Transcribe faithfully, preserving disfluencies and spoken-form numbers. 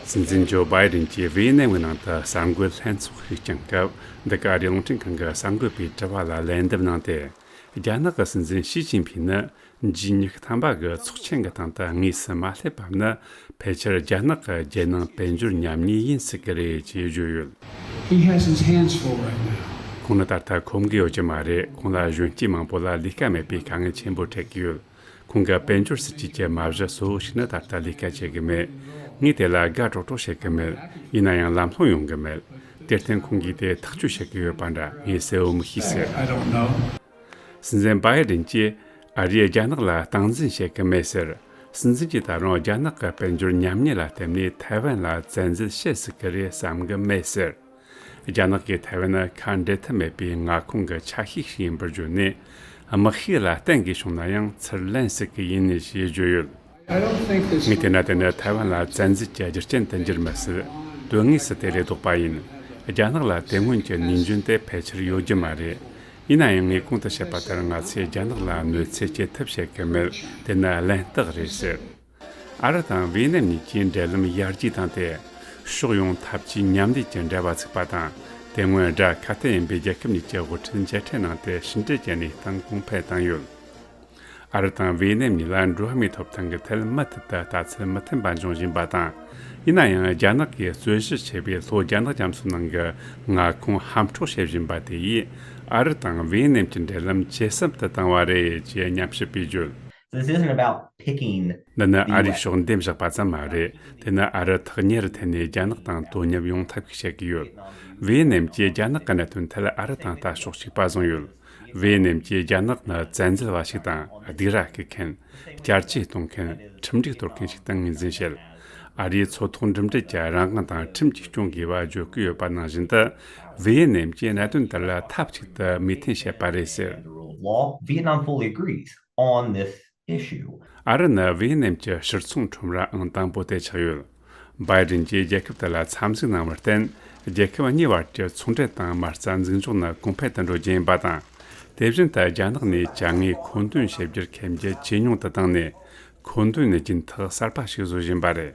སྲིད་འཛིན་ཇོ་བྷའི་ཌེན་གྱིས་ཝེ་ནམ་གྱི་ནང་དུ་གསར་འགོད་ལྷན་ཚོགས་ཤིག་བསྐྱངས་སྐབས། འདི་ག་ཨ་རིའི་རླུང་འཕྲིན་ཁང་གི་གསར་འགོད་པའི་དྲི་བ་ལ་ལན་འདེབས་གནང་སྟེ། རྒྱ་ནག་གི་སྲིད་འཛིན་ཞི་ཅིན་ཕིང་ནི་ཇི་ཉི་ཤུ་ཐམ་པ་གི་ཚོགས་ཆེན་གྱི་སྟེང་དུ་དངོས་སུ་མ་སླེབས་པ་ནི། ཕལ་ཆེར་རྒྱ་ནག་གི་རྒྱལ་ནང་དཔལ་འབྱོར་ཉམས་ཉེས་ཡིན་སྲིད་ཀྱི་རེད་ཅེས་བརྗོད་ཡོད། He has his hands full right now. ཁོང་ནི་ད་ལྟ་ཁོམ་གི་ཡོད་ཀྱི་མ་རེད། ཁོང་ལ་གཞོན་སྐྱེས་མང་པོ་ལ་ལས་ཀ་མེད་པའི་དཀའ་ངལ་ཆེན་པོ་འཕྲད་ཀྱི་ཡོད། ཁོང་གི་དཔལ་འབྱོར་སྲིད་ཇུས་ཀྱི་མ་གཞི་གཙོ་བོ་ཞིག་ནི་ད་ལྟ་ལས་ཀ་བྱེད་གི་མེད། ངས་དེ་ལ་དགའ་སྤྲོ་སྤྲོ་བྱེད་གི་མེད། ཡིན་ན་ཡང་ལམ་ལྷོང་ཡོང་གི་མེད། དེར་བརྟེན་ཁོང་གིས་དེ་ཐག་གཅོད་བྱེད་གི་ཡོད་པ་འདྲ་ངས་གསལ་བོ་མི་ཤེས་ཟེར། I don't know. སྲིད་འཛིན་བྷའི་ཌེན་གྱིས་ཨ་རིས་རྒྱ་ནག་ལ་སྟངས་འཛིན་བྱེད་གི་མེད་ཟེར། སྲིད་འཛིན་གྱིས་ད་རུང་རྒྱ་ནག་གི་དཔལ་འབྱོར་ཉམས་ཉེས་ལ་བརྟེན་ནས་ཐའེ་ཝན་ལ་བཙན་འཛུལ་བྱེད་སྲིད་གི་རེད་བསམ་གི་མེད་ཟེར། རྒྱ་ནག་གིས་ཐའེ་ཝན་ནི་ཁ་འབྲལ་ཐབས་མེད་པའི་མངའ་ཁོངས་ཀྱི་ཆ་ཤས་ཤིག་ཡིན་པར་བརྗོད་ནས། དམག་ཤུགས་ལ་གཏན་འཁེལ་བྱུང་ན་ཡང་ཚུར་ལེན་སྲིད་གི་ཡིན་ཞེས་བརྗོད་ཡོད། I don't think this. ངས་བལྟས་ན་དེ་ནི་ཐའེ་ཝན་ལ་བཙན་འཛུལ་གྱི་རྒྱུ་རྐྱེན་དུ་འགྱུར་མི་སྲིད། དོན་དངོས་སུ་དེ་ལས་ལྡོག་པ་ཡིན། རྒྱ་ནག་ལ་དེ་སྔོན་གྱི་ནུས་འཇོན་དེ་ཕལ་ཆེར་ཡོད་རྒྱུ་མ་རེད། ཡིན་ན་ཡང་ངས་གོང་དུ་བཤད་པ་ལྟར་ང་ཚོས་རྒྱ་ནག་ལ་གནོད་འཚེ་སྐྱེལ་ཐབས་བྱེད་གི་མེད། དེ་ནི་གླེན་རྟགས་རེད་ཟེར། ཨ་རི་དང་ཝེ་ནམ་གཉིས་ཀྱིས་འབྲེལ་ལམ་ཡར་རྒྱས་བཏང་སྟེ། ཕྱོགས་ཡོངས་འཐབ་ཇུས་མཉམ་ལས་ཀྱི་འབྲེལ་བ་བཙུགས་པ་དང་། དེ་སྔོན་དགྲ་ཁ་གཏད་ཡིན་པའི་རྒྱལ་ཁབ་གཉིས་ཀྱི་དབུ་ཁྲིད་མཇལ་འཕྲད་གནང་སྟེ་ཕྱི་འབྲེལ་གྱི་གནས་སྟངས་གོང་འཕེལ་བཏང་ཡོད། ཨ་རི་དང་ཝེ་ནམ་གཉིས་ལ་འགྲོ་བ་མིའི་ཐོབ་ཐང་གི་ཐད་མུ་མཐུད་དུ་ལྟ་ཚུལ་མི་མཐུན་པ་འབྱུང་བཞིན་པ་དང་། ཡིན་ན་ཡང་རྒྱ་ནག་གིས་རྩོད་གཞི་ཆེ་བའི་ལྷོ་རྒྱ་ནག་རྒྱ་མཚོ་ནང་གི་མངའ་ཁོངས་ཧམ་འཕྲོག་བྱེད་བཞིན་པ་དེ་ཡིས་ཨ་རི་དང་ཝེ་ནམ་གྱི་འབྲེལ་ལམ་ཇེ་ཟབ་ཏུ་བཏང་བ་རེད་ཅེས་སྙན་ཞུ་སྤེལ་བརྗོད། This isn't about picking འདི་ནི་ཨ་རིའི་ཕྱོགས་འདེམས་བཞག་པ་ཙམ་མ་རེད། དེ་ནི་ཨ་རི་ཐག་ཉེ་རུ་འཐེན་ནས་རྒྱ་ནག་དང་དོ་མཉམ་ཡོང་ཐབས་ཤིག་བྱེད་ཀྱི་ཡོད། ཝེ་ནམ་གྱིས་རྒྱ་ནག་གི་གནད་དོན་ཐད་ཨ་རི་དང་ལྟ་ཕྱོགས་གཅིག་པ་བཟུང་ཡོད། ཝེ་ནམ་གྱིས་རྒྱ་ནག་ནི་བཙན་འཛུལ་བ་ཞིག་དང་། སྡིགས་ར་སྐུལ་མཁན། བསྐྱར་བཅོས་གཏོང་མཁན། ཁྲིམས་སྒྲིག་གཏོར་མཁན་ཞིག་ཏུ་ངོས་འཛིན་བྱེད། ཨ་རིས་མཚོ་ཐོག་འགྲིམ་འགྲུལ་གྱི་རང་དབང་དང་ཁྲིམས་ཀྱིས་སྐྱོང་དགོས་པ་བརྗོད་ཀྱི་ཡོད་པ་ནང་བཞིན་དུ། ཝེ་ནམ་གྱིས་གནད་དོན་དེ་ལ་མཐའ་གཅིག་ཏུ་མོས་མཐུན་བྱས་པ་རེད་ཟེར། Law, Vietnam fully agrees on this issue. ཨ་རི་ནི་ཝེ་ནམ་གྱི་ཕྱིར་ཚོང་ཁྲོམ་ར་ཨང་དང་པོ་དེ་ཆགས་ཡོད། བྷའི་ཌེན་གྱིས་རྒྱལ་ཁབ་དེ་ལ་འཚམས་གཟིགས་གནང་བར་བརྟེན། རྒྱལ་ཁབ་གཉིས་བར་གྱི་ཚོང་འབྲེལ་དང་མ་རྩ་འཛུགས་འཇོག་ནི་གོང་འཕེལ་དུ་འགྲོ་རྒྱུ་ཡིན་པ་དང་། དེ་བཞིན་དུ་རྒྱ་ནག་ནས་ཅ་དངོས་མཁོ་འདོན་བྱེད་རྒྱུར་ཁེར་རྒྱུག་ཇེ་ཉུང་དུ་བཏང་ནས། མཁོ་འདོན་ནི་རྒྱུན་ཐག་གསར་པ་ཞིག་བཟོ་བཞིན་པ་རེད།